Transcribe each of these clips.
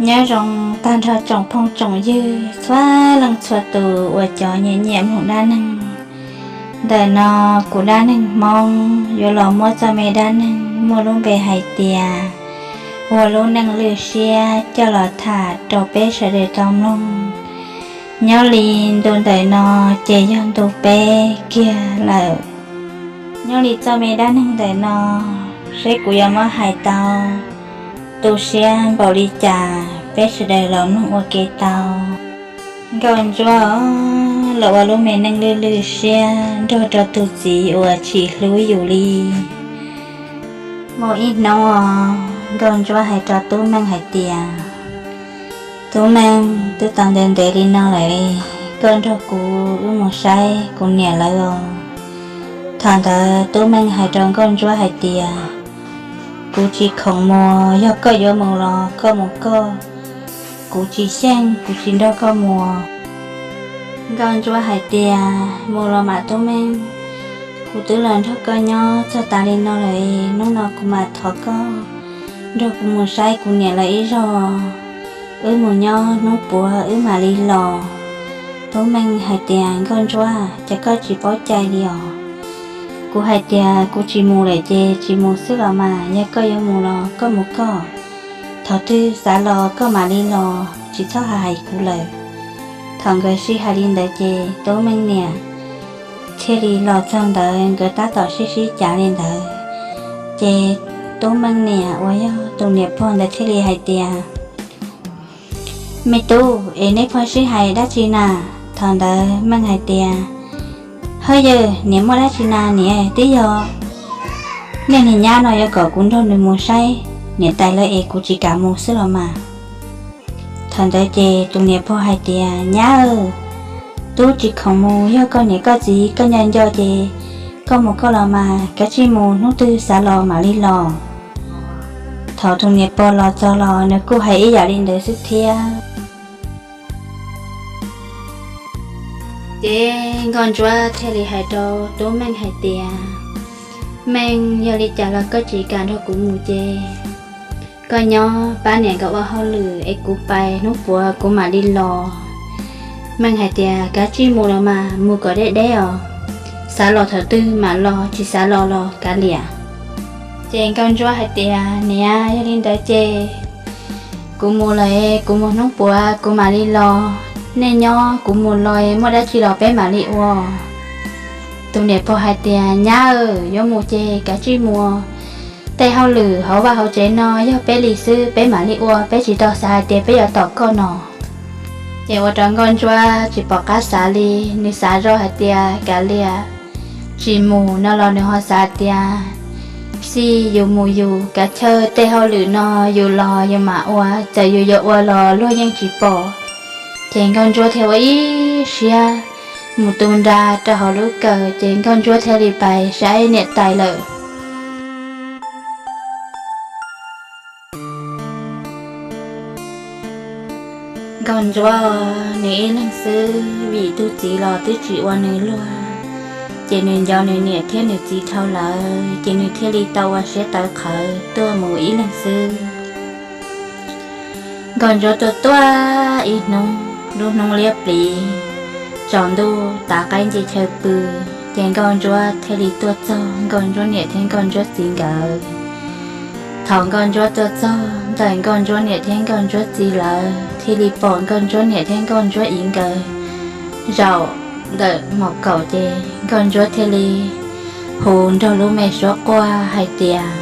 Nyob zoo tag nrho tsoom phooj tsoom ywg txhua leej txhua tus uas cov nyiam nyiam mloog dab neeg. Ntawm no kuv dab neeg Hmoob yuav los muab txoj me dab neeg muaj lub npe hais tias Ua Lub Neej Lwj Siab coj los tham rau peb sawv daws tau mloog. Nyob li ntu ntawm no ces yog ntu peb kiag lawm. Nyob li txoj me dab neeg ntawm no, seb kuv yuav muab hais tau tu siab npaum li cas peb sawv daws los mloog ua ke tau. Nkauj Ntsuab los ua lub me neej lwj lwj siab nrog rau tus txiv uas tsis hlub yus li. Muaj ib hnub os, Nkauj Ntsuab hais rau Tub Meej hais tias, Tub Meej, twb tau ntev ntev li no lawm, koj nrog kuv wb mus saib kuv niam lawv os. Thaum ntawd Tub Meej hais rau Nkauj Ntsuab hais tias, Kuv tsis khoom mus, yog koj yuav mus los koj mus koj, kuv tsis xyeej, kuv tsis nrog koj mus. Nkauj Ntsuab hais tias, Mus los mas Tub Meej, kuv twb los nrog koj nyob txog tas li no lawm, hnub no kuv mam thov koj nrog kuv mus saib kuv niam lawv ib zaug, wb mus nyob hnub puav wb mam li los. Tub Meej hais tias, Nkauj Ntsuab, cas koj tsis paub cai li os? Kuv hais tias kuv tsis mus lawm ces tsis mus xwb los mas, yog koj yuav mus los koj mus koj, thaum twg xav los koj mam li los, tsis txhob hais hais kuv lawm. Thaum nkawd sib hais li ntawd ces Tub Meej niam thiaj li los txog ntawd, nkawd tab tom sib sib cav li ntawd, ces Tub Meej niam uas yog tus niam pog ntawd thiaj li hais tias, Me tub, es neb pog sib hais dab tsi na? Thaum ntawd Meej hais tias, Hawb yawg, niam muaj dab tsi na niam, twb yog nej niag nyab no yuav kom kuv nrog nws mus saib niam tais lawv es kuv tsis kam mus xwb los mas. Thaum ntawd ces tus niam pog hais tias, Nyab, tub tsis khoom mus, yog koj niam koj txiv koj nco nco ces koj mus koj los mas, kav tsij mus, hnub twg xav los mam li los. Thaum tus niam pog los txog los nws kuj hais ib yam li ntawd xwb thiab. Ces Nkauj Ntsuab thiaj li hais rau Tub Meej hais tias, Meej, yog li cas los koj tsis kam nrog kuv mus ces koj nyob pab niam nkawd ua hauj lwm es kuv pais, hnub puav kuv mam li los. Meej hais tias, Kav tsij mus los mas, mus kom deb deb os, xav los thaum twg mam los, tsis xav los los kav liam. Ces Nkauj Ntsuab hais tias, Niam, yog li ntawd ces kuv mus lawm, kuv mus hnub puav kuv mam li los. Nej nyob, kuv mus los muaj dab tsi los peb mam li ua. Tus niam pog hais tias, Nyab, yuav mus ces kav tsij mus, tej hauj lwm hauv vaj hauv tsev no yog peb li xwb, peb mam li ua, peb tsis tau xav hais tias peb yuav tom koj no. Ces ua rau Nkauj Ntsuab tsis pom qab xav li, nws xav zoj hais tias kav liam, tsis mus no los nws ho xav tias, Xij yus mus yus, kav chawj tej hauj lwm no yus los yus mam ua, txawm yus yuav ua los luag yeej tsis pom. Ces Nkauj Ntsuab thiaj ua ib siab mus tu nra rau hauv lub kawm, ces Nkauj Ntsuab thiaj li pais saib niam tais lawm. Nkauj Ntsuab nws ib leeg xwb, vim tus txiv los twb tsis ua nws luag, ces nws nco nws niam thiab nws txiv dhau lawm, ces nws thiaj li tau ua siab tawv qhawv tuaj mus ib leeg xwb. Nkauj Ntsuab tuaj tuaj ib hnub, lub hnub liab pliv, tsaus ntuj tav qaib nce chaw pw, ces Nkauj Ntsuab thiaj li tuaj txog Nkauj Ntsuab niam thiab Nkauj Ntsuab txiv nkawd. Thaum Nkauj Ntsuab tuaj txog ntawm Nkauj Ntsuab niam thiab Nkauj Ntsuab txiv lawv thiaj li pom Nkauj Ntsuab niam thiab Nkauj Ntsuab txiv nkawd zaum ntawm mom kaum, ces Nkauj Ntsuab thiaj li hu nrog lub me suab quaj hais tias,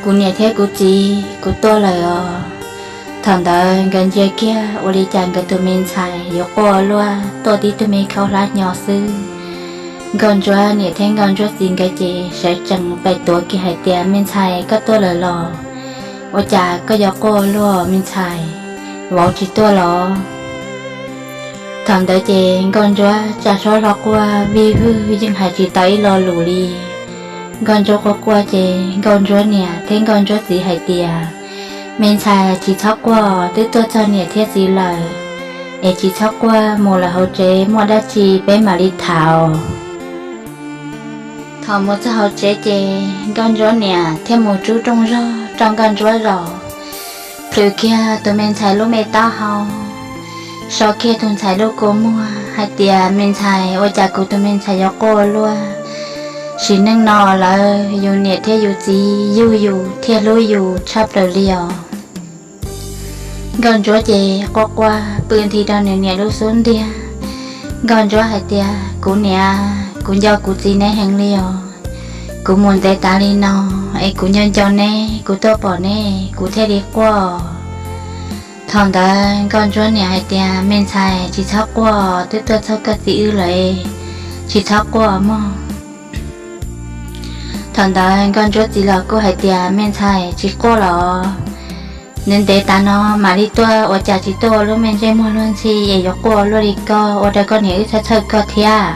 Kuv niam thiab kuv txiv, kuv tuaj lawm os. Thaum ntawd nkawd ntsia kiag ua li cas nkawd tus me ntxhais yuav quaj ua luaj, tuaj tib tug me khaub hlab hnyo xwb. Nkauj Ntsuab niam thiab Nkauj Ntsuab txiv nkawd ces sawv tsees pem tuav kiag hais tias, Me ntxhais, koj tuaj lawm los? Ua cas koj yuav quaj ua luaj me ntxhais? Vauv tsis tuaj los? Thaum ntawd ces Nkauj Ntsuab tsa suab hlo quaj vij vwg yeej hais tsis tau ib lo lus li. Nkauj Ntsuab quaj quaj ces Nkauj Ntsuab niam thiab Nkauj Ntsuab txiv hais tias, Me ntxhais, tsis txhob quaj, twb tuaj txog niam thiab txiv lawm, es tsis txhob quaj, mus lawm hauv tsev muaj dab tsi peb mam li tham. Thaum mus txog hauv tsev ces Nkauj Ntsuab niam thiaj mus rub rooj zog rau Nkauj Ntsuab zaum. plhws kiag tus me ntxhais lub me taub hau, so kiag tus ntxhais lub kua muag hais tias, Me ntxhais, ua cas kuv tus me ntxhais yuav quaj ua luaj? Sim neej no lawm yus niam thiab yus txiv yug yus thiaj hlub yus tshaj plaws li os. Nkauj Ntsuab ces quaj quaj pw nthi rau nws niam lub xub ntiag. Nkauj Ntsuab hais tias, Kuv niam, kuv nco kuv txiv neb heev li os. Kuv mus ntev tas li no es kuv nco nco neb, kuv tuaj pom neb kuv thiaj li quaj. Thaum ntawd Nkauj Ntsuab niam hais tias, Me ntxhais, tsis txhob quaj, twb tuaj txog koj txiv wb lawm, tsis txhob quaj mog. Thaum ntawd Nkauj Ntsuab txiv los kuj hais tias, Me ntxhais, tsis quaj los, ntev ntev tas no mam li tuaj, ua cas tsis tuaj ua lub me ntsej muag luag ntxhi es yuav quaj ua luaj li koj, ua rau koj niam wb txhawj txhawj koj thiab.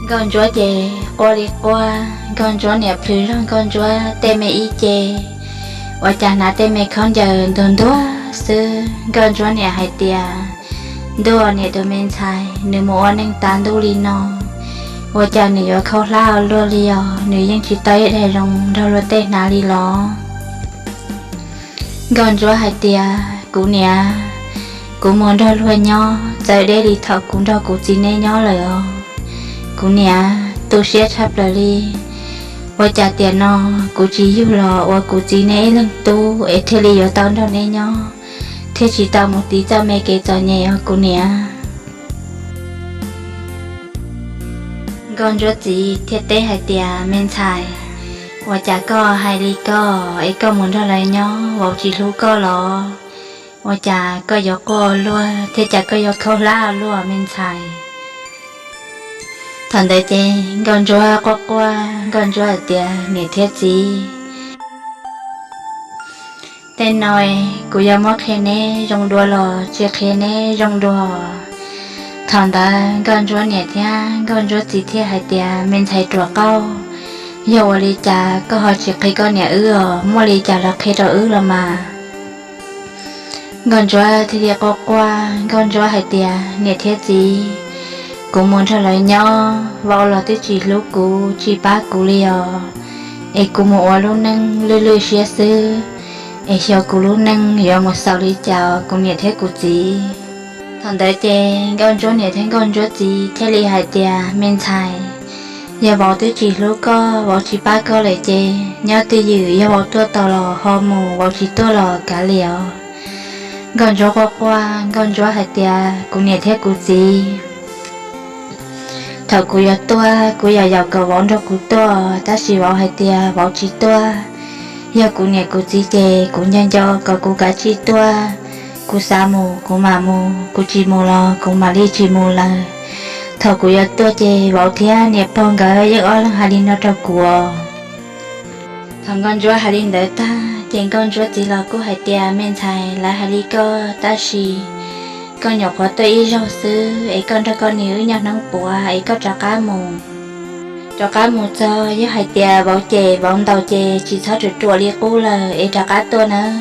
Nkauj Ntsuab ces quaj li quaj, Nkauj Ntsuab niam plhws zog Nkauj Ntsuab tej me ib ce, ua cas hnav tej me khaub ncaws ntuag ntuag xwb. Nkauj Ntsuab niam hais tias, Ntuj, niam tus me ntxhais, nws mus ua neej tas ntuj li no, ua cas nws yuav khaub hlab ua luaj li os, nws yeej tsis tau ib daig zoo nrog luag tej hnav li los? Nkauj Ntsuab hais tias, Kuv niam, kuv mus nrog luag nyob txawv deb li thaum kuv nrog kuv txiv neb nyob lawm os. Kuv niam, tu siab tshaj plaws li. Ua cas tiam no kuv tsis yug los ua kuv txiv neb ib leeg tub es thiaj li yuav tau nrog neb nyob, thiaj tsis tau mus tiv txoj me kev txom nyem os kuv niam. Nkauj Ntsuab txiv thiaj teb hais tias, Me ntxhais, ua cas koj hais li koj es koj mus nrog lawv nyob vauv tsis hlub koj los? Ua cas koj yuav quaj ua luaj thiab cas koj yuav khaub hlab ua luaj me ntxhais? Thaum ntawd ces Nkauj Ntsuab quaj quaj, Nkauj Ntsuab hais tias, Niam thiab txiv, tej no kuv yuav muab qhia neb zoo dua los tsis qhia neb zoo dua? Thaum ntawd Nkauj Ntsuab niam thiab Nkauj Ntsuab txiv thiaj hais tias, Me ntxhais ruam qauj, yog ua li cas koj ho tsis qhia koj niam wb os? Muaj li cas los qhia rau wb los mas. Nkauj Ntsuab thiaj li quaj quaj, Nkauj Ntsuab hais tias, Niam thiab txiv, kuv mus nrog lawv nyob, vauv los twb tsis hlub kuv tsis pab kuv li os, es kuv mus ua lub neej lwj lwj siab xwb, es xyov kuv lub neej yuav mus xaus li cas kuv niam thiab kuv txiv. Thaum ntawd ces Nkauj Ntsuab niam thiab Nkauj Ntsuab txiv thiaj li hais tias, Me ntxhais, yog vauv twb tsis hlub koj, vauv tsis pab koj lawm ces nyob twj ywm, yog vauv tuaj tau los ho mus, vauv tsis tuaj los kav liam os. Nkauj Ntsuab quaj quaj, Nkauj Ntsuab hais tias, Kuv niam thiab kuv txiv, thaum kuv yuav tuaj kuv yam yaum kom vauv nrog kuv tuaj, tab sis vauv hais tias vauv tsis tuaj. Yog kuv niam kuv txiv ces kuv nco nco kom kuv kav tsij tuaj. Kuv xav mus kuv mam mus, kuv tsis mus los kuv mam li tsis mus lawm. Thaum kuv yuav tuaj ces vauv thiab niam pog nkawd yeej ob leeg hais li no rau kuv os. Thaum Nkauj Ntsuab hais li ntawd tag ces Nkauj Ntsuab txiv los kuj hais tias, Me ntxhais, lawv hais li koj, tab sis koj nyuam qhuav tuaj ib zaug xwb es koj nrog koj niam wb nyob hnub puav es koj rov qab mus. Rov qab mus txog yog hais tias vauv cem vauv ntaus ces tsis txhob ruam ruam li qub lawm es rov qab tuaj nawb.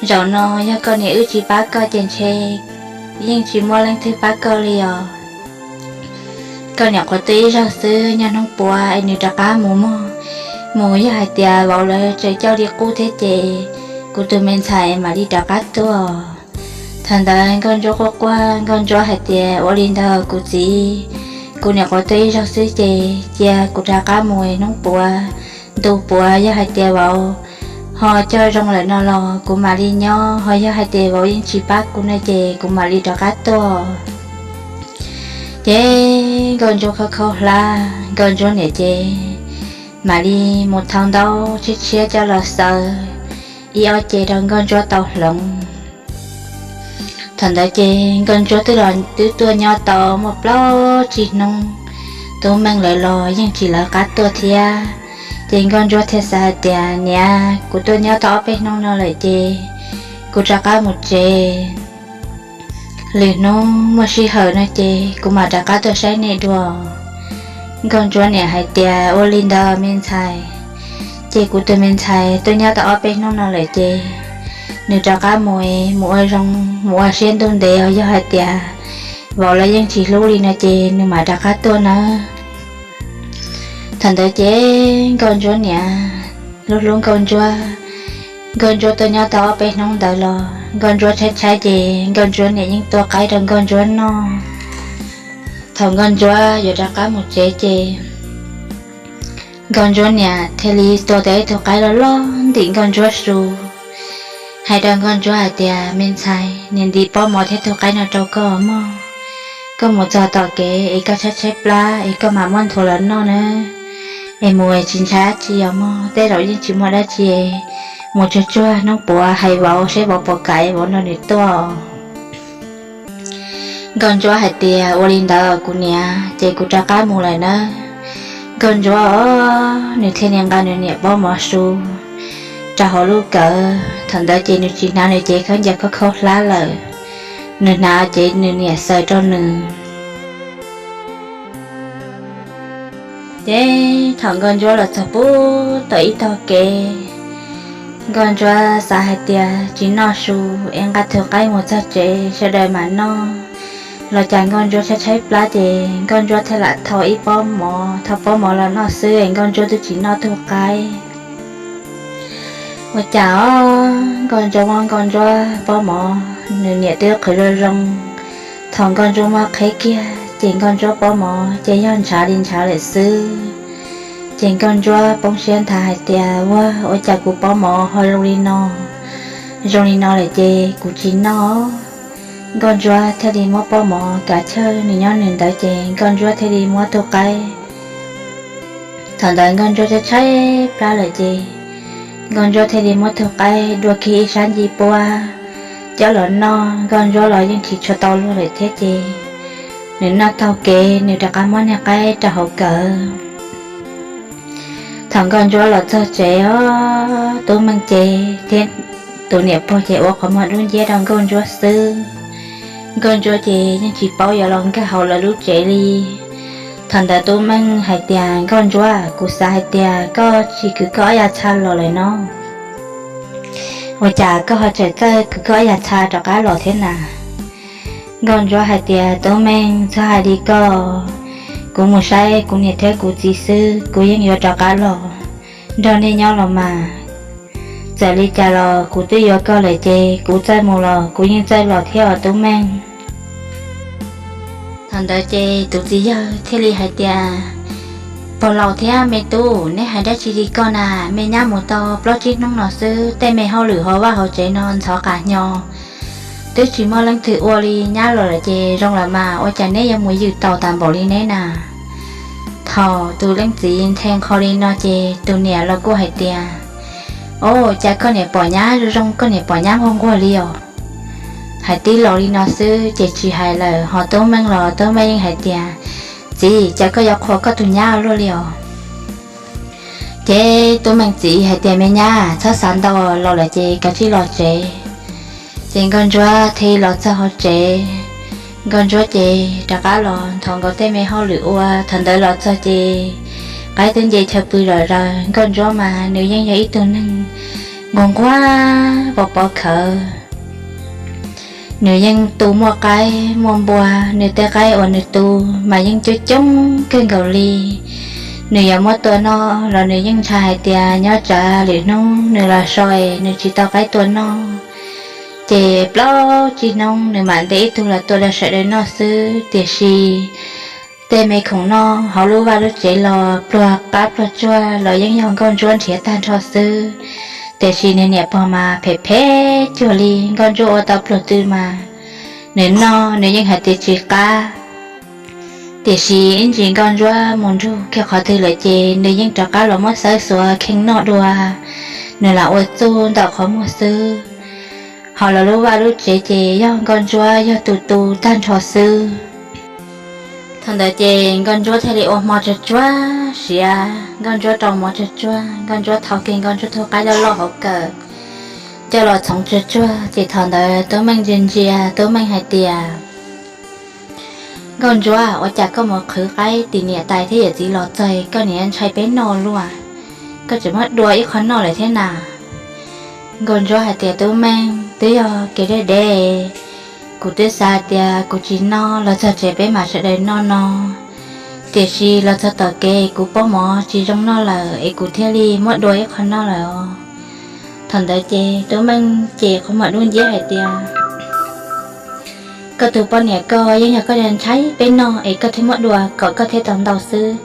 Zaum no yog koj niam wb tsis pab koj ces ntshe yeej tsis muaj leej twg pab koj li os. Koj nyuam qhuav tuaj ib zaug xwb, nyob hnub puav es nws rov qab mus mog. Mus yog hais tias vauv lawv tseem coj li qub thiab ces kuv tus me ntxhais mam li rov qab tuaj. Thaum ntawd Nkauj Ntsuab quaj quaj, Nkauj Ntsuab hais tias, Ua li ntawd kuv txiv, kuv nyuam qhuav tuaj ib zaug xwb ces cia kuv rov qab mus hnub puav, ntu puav, yog hais tias vauv ho coj zoo lawm no los kuv mam li nyob, ho yog hais tias vauv yeej tsis pab kuv no ces kuv mam li rov qab tuaj. Ces Nkauj Ntsuab khaub khaub hlab, Nkauj Ntsuab niam ces mam li mus thau ntaub tshiab tshiab coj los xaws ib ob ce rau Nkauj Ntsuab tau hloov. Thaum ntawd ces Nkauj Ntsuab twb los twb tuaj nyob tau muaj plaub tsib hnub, tub Meej lawv los yeej tsis lawv qab tuaj thiab. Ces Nkauj Ntsuab thiaj xav hais tias, Niam, kuv tuaj nyob tau ob peb hnub no lawm ces kuv rov qab mus tsev. Lwm hnub muaj sij hawm no ces kuv mam rov qab tuaj saib nej dua. Nkauj Ntsuab niam hais tias, Ua li ntawd me ntxhais, ces kuv tus me ntxhais tuaj nyob tau ob peb hnub no lawm ces nws rov qab mus, mus ua zoo, mus ua siab ntuj ntev os, yog hais tias vauv los yeej tsis hlub li no ces nws mam rov qab tuaj nawb. Thaum ntawd ces Nkauj Ntsuab niam hlub hlub Nkauj Ntsuab, Nkauj Ntsuab tuaj nyob tau ob peb hnub ntawd los Nkauj Ntsuab tshaib tshaib ces Nkauj Ntsuab niam yeej tua qaib rau Nkauj Ntsuab noj. Thaum Nkauj Ntsuab yuav rov qab mus tsev ces Nkauj Ntsuab niam thiaj li tua tau ib tug qaib loj loj ntim Nkauj Ntsuab su, hais rau Nkauj Ntsuab hais tias, Me ntxhais, niam ntim pob mov thiab tug qaib no rau koj mog. Koj mus txog tom kev es koj tshaib tshaib plab es koj mam muab nthuav los noj nawb. Es mus es tsis ntshai dab tsi os mog, tej zaum yeej tsis muaj dab tsi. Mus tsuag tsuag hnub puav hais vauv seb vauv puas kam es vauv nrog nws tuaj. Nkauj Ntsuab hais tias, Ua li ntawd kuv niam, ces kuv rov qab mus lawm nawb. Nkauj Ntsuab nws thiaj li nqa nws niam pob mov su rau hauv lub kawm. Thaum ntawd ces nws tsis hnav nws cev khaub ncaws khaub khaub hlab lawm, nws hnav cev nws niam xaws rau nws. Ces thaum Nkauj Ntsuab los txog pub tom ib tog kev, Nkauj Ntsuab xav hais tias tsis noj su es nqa tug qaib mus txog tsev sawv daws mam noj. Los cas Nkauj Ntsuab tshaib tshaib plab ces Nkauj Ntsuab thiaj lam thau ib pob mov, thau pob mov los noj xwb es Nkauj Ntsuab twb tsis noj tug qaib. Ua cas os, Nkauj Ntsuab muab Nkauj Ntsuab pob mov nws niam twb qhwv zoo zoo. Thaum Nkauj Ntsuab muab qheb kiag ces Nkauj Ntsuab pob mov ces yog ntshav li ntshav lawm xwb. Ces Nkauj Ntsuab poob siab nthav hais tias, Ua, ua cas kuv pob mov ho zoo li no, zoo li no lawm ces kuv tsis noj. Nkauj Ntsuab thiaj li muab pob mov kav chawj nws nyob nws ntawd ces Nkauj Ntsuab thiaj li muab tug qaib. Thaum ntawd Nkauj Ntsuab tshaib tshaib plab lawm ces Nkauj Ntsuab thiaj li muab tug qaib dua kiag ib sab ncej puab coj los noj. Nkauj Ntsuab los yeej tsis tshua tau luag lawm thiab ces nws noj taug kev nws rov qab muab niag qaib rau hauv kawm. Thaum Nkauj Ntsuab los txog tsev os, Tub Meej ces thiab tus niam pog ces ua qhov muag dub nciab rau Nkauj Ntsuab xwb. Nkauj Ntsuab ces yeej tsis paub yuav los nkag hauv lawv lub tsev li. Thaum ntawd Tub Meej hais tias, Nkauj Ntsuab, kuv xav hais tias koj tsis kwv koj ob yav txha los lawm no, ua cas koj ho tseem txawj kwv koj ob yav txha rov qab los thiab na? Nkauj Ntsuab hais tias, Tub Meej, txhob hais li koj, kuv mus saib kuv niam thiab kuv txiv xwb kuv yeej yuav rov qab los nrog nej nyob los mas. Txawm li cas los kuv twb yuav koj lawm ces kuv txawj mus los kuv yeej txawj los thiab os Tub Meej. Thaum ntawd ces tus txiv yawg thiaj li hais tias, Pog laus thiab me tub, neb hais dab tsi li koj na? Me nyab mus tau plaub tsib hnub no xwb, tej me hauj lwm hauv vaj hauv tsev no ntxhov qas hnyo, twb tsis muaj leej twg ua li. Nyab los lawm ces zoo lawm mas, ua cas neb yuav mus ywj taus tas npaum li neb na? Thaum tus leej txiv nthe nqho li no ces tus niam los kuj hais tias, Au, cas koj niam pom nyab zoo zoo, koj niam pom nyab nquag nquag li os? Hais tib los li no xwb ces tsis hais lawm, ho Tub Meej los Tub Meej yeej hais tias, Txiv, cas koj yuav qhuas koj tus nyab luaj li os? Ces Tub Meej txiv hais tias, Me nyab, txhob xav ntau, los lawm ces kav tsij los tsev. Ces Nkauj Ntsuab thiaj los txog hauv tsev. Nkauj Ntsuab ces rov qab los nthos nkaus tej me hauj lwm ua. Thaum ntawd los txog ces qaib twb nce chaw pw lawm. Nkauj Ntsuab mas nws yeej yog ib tug neeg nquag nquag pov pov khawv. Nws yeej tu muaj qaib muaj npua, nws tej qaib uas nws tu mas yeej coob coob kawg nkaus li. Nws yuav muab tua noj los nws yeej ntshai hais tias nyob tsam lwm hnub nws los so es nws tsis tau qaib tua noj, ces plaub tsib hnub nws mam nte ib tug los tua rau sawv daws noj xwb. Tiam sis tej me khoom noj hauv lub vaj lub tsev los pluag qab pluag tsuag los yeej yog Nkauj Ntsuab nrhiav tag nrho xwb. Tiam sis nws niam pog mas phem phem cuag li, Nkauj Ntsuab ua tau pluag twg mas nws noj nws yeej hais tias tsis qab. Tiam sis ib ntsis Nkauj Ntsuab mus nrug kiag qhov twg lawm ces nws yeej rov qab los muab xawb xuav kheej noj dua, nws lam ua txuj ntawm qhov muag xwb. Ho los lub vaj lub tsev ces yog Nkauj Ntsuab yog tus tu tag nrho xwb. Thaum ntawd ces Nkauj Ntsuab thiaj li ua hmo tsuag tsuag siav, Nkauj Ntsuab rau mov tsuag tsuag, Nkauj Ntsuab thau kiag Nkauj Ntsuab tug qaib loj loj hauv kawm coj los txhoov tsuag tsuag. Ces thaum ntawd Tub Meej ntsia ntsia, Tub Meej hais tias, Nkauj Ntsuab, ua cas koj mus qhwv qaib tim niam tais thiab yawm txiv los txog koj niam ntshai peb noj luaj, koj tseem muab dua ib qho noj lawm thiab na? Nkauj Ntsuab hais tias, Tub Meej, twb yog kev deb deb, kuv twb xav tias kuv tsis noj, los txog tsev peb mam sawv daws noj no, tiam sis los txog tom kev kuv pob mov tsis zoo noj lawm es kuv thiaj li muab dua ib qho noj lawm os. Thaum ntawd ces Tub Meej ces qhov muag dub nciab hais tias, koj tus poj niam koj yeej yog koj ntshai peb noj es koj thiaj muab dua kom koj thiaj tau ntau xwb.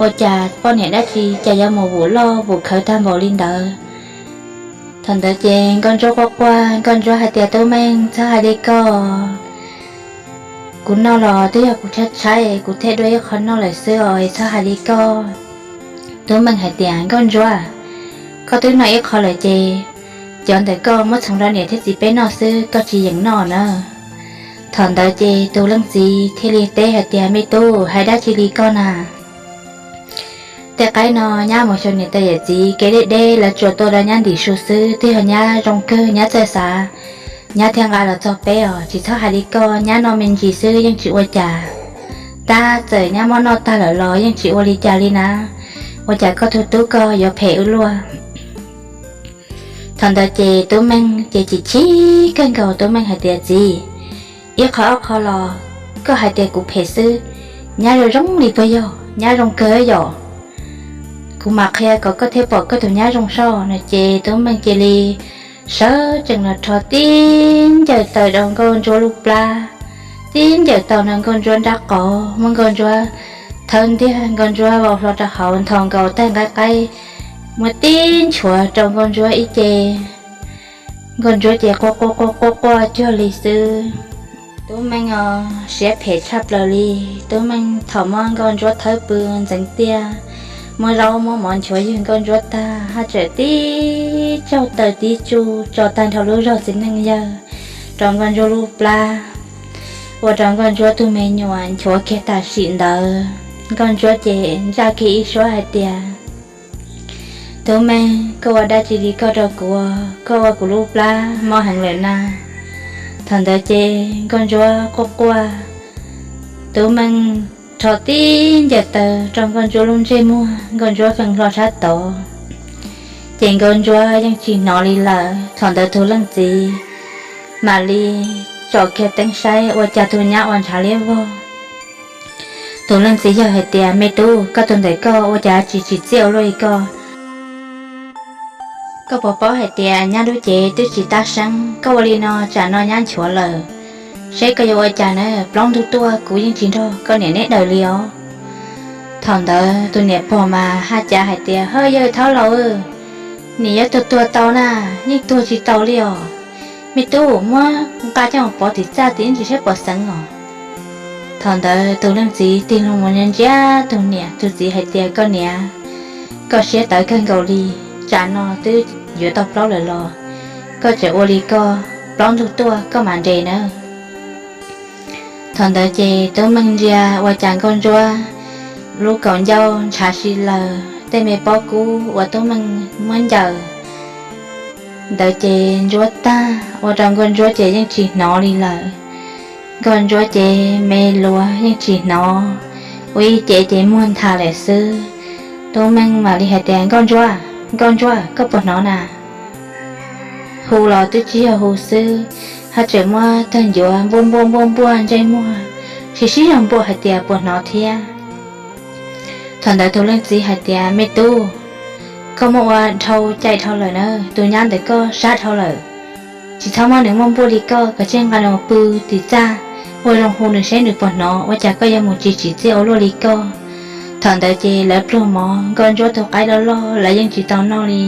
Ua cas poj niam dab tsi cas yuav mus vum loj vum khawv tag npaum li ntawd? Thaum ntawd ces Nkauj Ntsuab quaj quaj, Nkauj Ntsuab hais tias, Tub Meej, txhob hais li koj. Kuv noj los twb yog kuv tshaib tshaib kuv thiaj dua ib qho noj lawm xwb os, txhob hais li koj. Tub Meej hais tias, Nkauj Ntsuab, koj twb noj ib qho lawm ces cov ntawm koj muab txhoov rau niam thiab txiv peb noj xwb, koj tsis yeem noj na. Thaum ntawd ces tus leej txiv thiaj li teb hais tias, Me tub, hais dab tsi li koj na? Tej qaib no nyab mus xyuas niam tais yawm txiv kev deb deb lawv tsuas tua rau nyab ntim su xwb, twb yog nyab zoo kawg nyab txawj xav, nyab thiaj nqa los txog peb os. Tsis txhob hais li koj, nyab noj me ntsis xwb yeej tsis ua cas. Tab txawm nyab muab noj tag lawm los yeej tsis ua li cas li na. Ua cas koj tus tub koj yuav phem ua luaj? Thaum ntawd ces Tub Meej ces chim chim kawg nkaus, Tub Meej hais tias, Txiv, ib qho ob qho los koj hais tias kuv phem xwb, nyab zoo zoo li puas yog? Nyab zoo kawg yom. Kuv mam qhia kom koj thiaj pom koj tus nyab zoo soj no. Ces Tub Meej cia li sawv tsees los rho tib ncaws taws rau Nkauj Ntsuab lub plab, tib ncaws taws nkaus Nkauj Ntsuab nrab qos, muab Nkauj Ntsuab thawb ntiag, Nkauj Ntsuab vau hlo rau hauv, nthos nkaus taig nqaij qaib, muab tib nchuav rau Nkauj Ntsuab ib ce. Nkauj Ntsuab ces quaj quaj quaj quaj quaj cuag li xwb. Tub Meej os, siab phem tshaj plaws li. Tub Meej thaum muab Nkauj Ntsuab thawb pw ntxeev tiaj, muab zaub muab mov nchuav ywg Nkauj Ntsuab tag, haj tseem tib tsaug taws tib tsuj tso tag nrho lub zog txiv neej yawg rau Nkauj Ntsuab lub plab, ua rau Nkauj Ntsuab tus me nyuam nchuav kiag tam sim ntawd. Nkauj Ntsuab ces ntsaj kiag ib suab hais tias, Tub Meej, koj ua dab tsi li koj rau kuv? Koj ua kuv lub plab mob heev lawm na. Thaum ntawd ces Nkauj Ntsuab quaj quaj, Tub Meej rho tib ncaws taws rau Nkauj Ntsuab lub ntsej muag, Nkauj Ntsuab feej hlo sab tod. Ces Nkauj Ntsuab yeej tsis hnov li lawm. Thaum ntawd tus leej txiv mam li tsom kiag teeb saib ua cas tus nyab ua ntshav liab vog. Tus leej txiv yawg hais tias, Me tub, koj tus ntawm koj ua cas tsis tsim txiaj ua luaj li koj? Koj puas paub hais tias nyab lub cev twb tsis tab seeb, koj ua li no tsam no nyab nchuav lawm, seb koj yuav ua cas na, plaub ntug tuaj kuv yeej tsis nrog koj niam neb daws li os. Thaum ntawd tus niam pog mas haj cav hais tias, Hawj, yawg thaub laus, nim yuav tuag tuag tau na, yeej tuag tsis tau li os. Me tub, muab nqa coj mus pov tim txaj tim ntsis saib puas xeev os. Thaum ntawd tus leej txiv tig loo mus ntsia tus niam, tus txiv hais tias, Koj niam, koj siab tawv kawg nkaus li, tsam no twb yuav tau plaub lawm los koj tseem ua li koj, plaub ntug tuaj koj mam nres nawb. Thaum ntawd ces Tub Meej ntsia ua cas Nkauj Ntsuab lub kaum ncauj ntshav si laws, tej me pob kub uas Tub Meej muab ncaws ntawd ces ntsuab tag, ua rau Nkauj Ntsuab ces yeej tsis hnov li lawm. Nkauj Ntsuab ces me luav yeej tsis hnov, ua ib ce ces muag nthav lawm xwb. Tub Meej mam li hais tias, Nkauj Ntsuab, Nkauj Ntsuab, koj puas hnov na? Hu los twb tsis yog hu xwb, haj tseem muab tawg ncuav npuaj npuaj npuaj npuaj ntsej muag, sib sib zog npuaj hais tias puas hnov thiab. Thaum ntawd tus leej txiv hais tias, Me tub, koj muab ua dhau cai dhau lawm na, tus nyab ntawm koj sab dhau lawm. Tsis txhob muab nws muaj npuaj li koj, koj tsij nqa nws mus pw tim txaj, ua zoo hu nws seb nws puas hnov, ua cas koj yuav mus tsis tsim txiaj ua luaj li koj. Thaum ntawd ces lawv pluag mov, Nkauj Ntsuab tus qaib loj loj lawv yeej tsis tau noj li.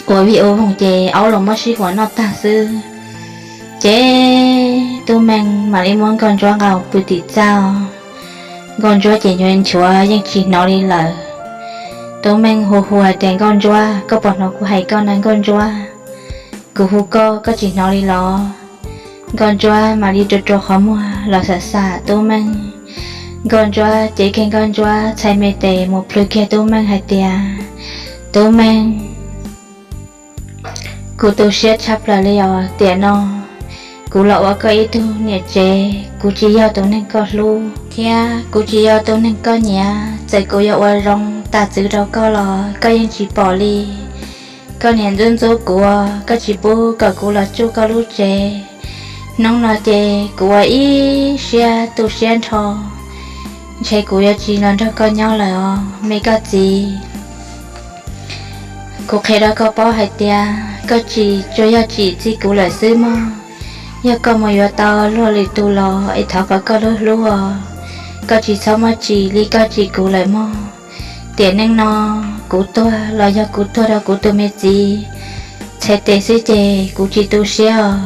Ua vij ua voog ces aub los muab sib huam noj tag xwb. Ces Tub Meej mam li muab Nkauj Ntsuab nqa mus pw tim txaj. Nkauj Ntsuab ces nchuav nchuav yeej tsis hnov li lawm. Tub Meej hu hu hais tias, Nkauj Ntsuab, koj puas hnov kuv hais koj na Nkauj Ntsuab? Kuv hu koj, koj tsis hnov li los? Nkauj Ntsuab mam li rua rua qhov muag los xam xam Tub Meej. Nkauj Ntsuab cev kiag Nkauj Ntsuab txhais me tes mus plhws kiag Tub Meej hais tias, Tub Meej, kuv tu siab tshaj plaws li os. Tiam no kuv los ua koj ib tug niam tsev, kuv tsis yog tus neeg koj hlub thiab kuv tsis yog tus neeg koj nyiam. Txawm kuv yuav ua zoo tas txwv rau koj los koj yeej tsis pom li. Koj niaj ntxub ntxub kuv, koj tsis pub kom kuv los tsuj koj lub tsev. Hnub no ces kuv ua ib siab tu siab nrho, ntshe kuv yuav tsis los nrog koj nyob lawm os me koj txiv. Kuv qhia rau koj paub hais tias koj tsis tsuas yog tsim txim kuv lawm xwb mog. Yog koj mus yuav tau luag lwm tus los es thov kom koj hlub hlub os, koj tsis txhob muab tsim li koj tsim kuv lawm mog. Tiam neej no kuv tuag los yog kuv tuag rau kuv tus me txiv txhais tes xwb ces kuv tsis tu siab os.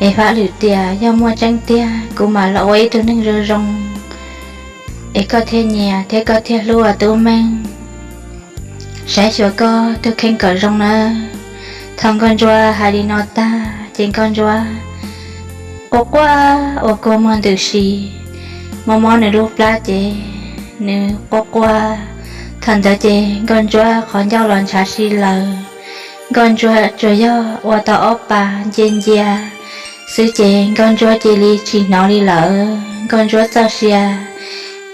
Es fab lwm tiam yog muaj tseeb tiag kuv mam los ua ib tug neeg zoo zoo es koj thiaj nyiam thiab koj thiaj hlub os Tub Meej. Saib xyuas koj tus kheej kom zoo nawb. Thaum Nkauj Ntsuab hais li no tag ces Nkauj Ntsuab quaj quaj ua kua muag ntws si, mob mob nws lub plab ces nws quaj quaj. Thaum ntawd ces Nkauj Ntsuab qhov ncauj los ntshav si lawm. Nkauj Ntsuab tsuas yog ua tau ob pas ncia ncia xwb ces Nkauj Ntsuab cia li tsis hnov li lawm. Nkauj Ntsuab txoj sia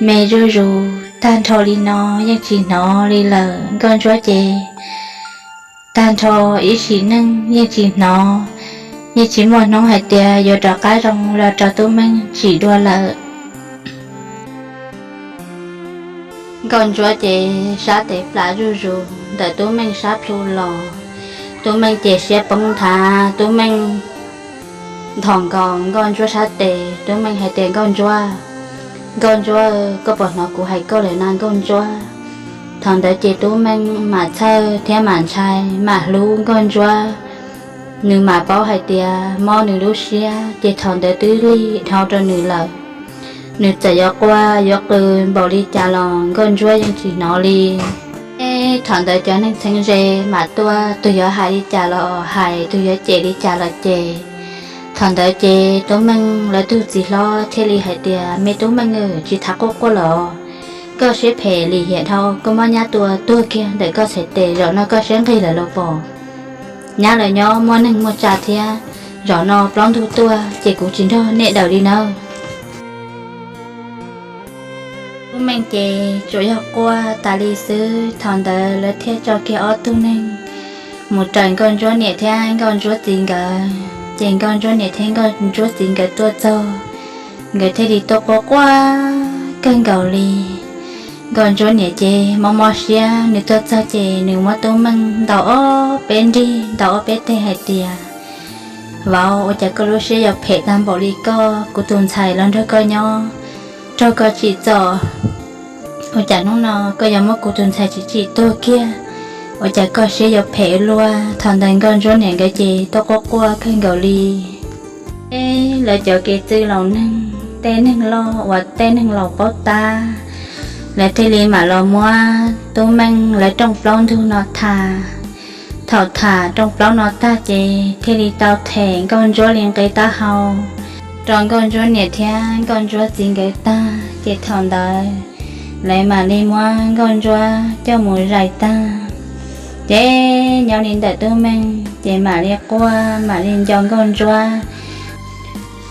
me zuj zus tag nrho li no yeej tsis hnov li lawm. Nkauj Ntsuab ces tag nrho ib sim neej yeej tsis hnov, yeej tsis muaj hnub hais tias yuav rov qab zoo los rau Tub Meej tsim dua lawm. Nkauj Ntsuab ces sab tes plam zuj zus ntawm Tub Meej sab plhu los. Tub Meej ces siab poob nthav, Tub Meej nthos nkaus Nkauj Ntsuab sab tes, Tub Meej hais tias, Nkauj Ntsuab, Nkauj Ntsuab, koj puas hnov kuv hais koj lawm na Nkauj Ntsuab? Thaum ntawd ces Tub Meej mam txhawj thiab mam ntshai mam hlub Nkauj Ntsuab. Nws mam paub hais tias mob nws lub siab ces thaum ntawd twb lig dhau rau nws lawm. Nws txawm yuav quaj yuav qw npaum li cas los Nkauj Ntsuab yeej tsis hnov li. Thaum ntawd cov neeg txheeb ze mam tuaj, tus yuav hais li cas los hais, tus yuav cem li cas los cem. Thaum ntawd ces Tub Meej lawv tug txiv hlob thiaj li hais tias, Me Tub Meej, tsis tham quaj quaj los, koj siab phem lim hiam dhau, koj muab nyab tua tuag kiag ntawm koj txhais tes, zaum no koj siab nqig lawm los pom. Nyab lawv nyob muaj neeg muaj tsav thiab, zaum no plaub ntug tuaj ces kuv tsis nrog nej daws li nawb. Tub Meej ces tsuas yog quaj tas li xwb. Thaum ntawd lawv thiaj tso kiag ob tug neeg mus raws Nkauj Ntsuab niam thiab Nkauj Ntsuab txiv nkawd. Ces Nkauj Ntsuab niam thiab Nkauj Ntsuab txiv nkawd tuaj txog, nkawd thiaj li tuaj quaj quaj kawg nkaus li. Nkauj Ntsuab niam ces mob mob siab, nws tuaj txog ces nws muab Tub Meej ntaus ob peb nrig, ntaus ob peb teg hais tias, Vauv, ua cas koj lub siab yuav phem tag npaum li koj? Kuv tus ntxhais los nrog koj nyob, raug koj tsim txom, ua cas hnub no koj yuav muab kuv tus ntxhais tsim tsim tuag kiag? Ua cas koj siab yuav phem ua luaj? Thaum ntawd Nkauj Ntsuab niam nkawd ces tuaj quaj quaj kawg nkaus li. Lawv cov kev txwj laus neeg, tej neeg loj uas tej neeg laus paub tab, lawv thiaj li mam los muab Tub Meej lawv rooj plaub ntug no tham. Thaum tham rooj plaub no tag ces thiaj li tau them Nkauj Ntsuab li nqe taub hau rau Nkauj Ntsuab niam thiab Nkauj Ntsuab txiv nkawd tag. Ces thaum ntawd lawv mam li muab Nkauj Ntsuab coj mus zais tag. Ces nyob li ntawm Tub Meej ces mam li quaj mam li nco Nkauj Ntsuab.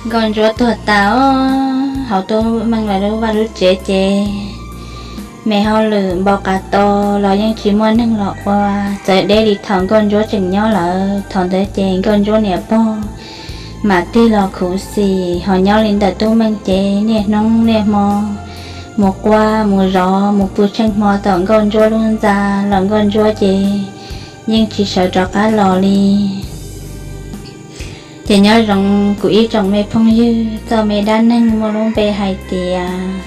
Nkauj Ntsuab tuag tas os, hauv Tub Meej lawv lub vaj lub tsev ces me hauj lwm npau qas to los yeej tsis muaj neeg los ua, txawv deb li thaum Nkauj Ntsuab tseem nyob lawm. Thaum ntawd ces Nkauj Ntsuab niam pog mam tig los khuv xim, ho nyob li ntawm Tub Meej ces niaj hnub niaj hmo mus quaj mus zov mus pw tsheej hmo tom Nkauj Ntsuab lub ntxa los Nkauj Ntsuab ces yeej tsis sawv rov qab los li. Ces nyob zoo kuv ib tsoom me phooj ywg, txoj me dab neeg muaj lub npe hais tias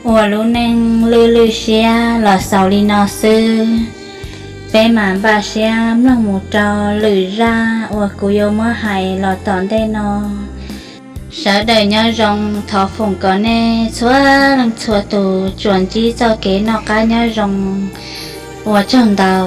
Ua Lub Neej Lwj Lwj Siab los xaus li no xwb. Peb mam npaj siab mloog mus rau lwm zaj uas kuv yuav muab hais los tom ntej no. Sawv daws nyob zoo, thov foom kom nej txhua leej txhua tus tsuas ntsib txoj kev noj qab nyob zoo. Ua tsaug ntau.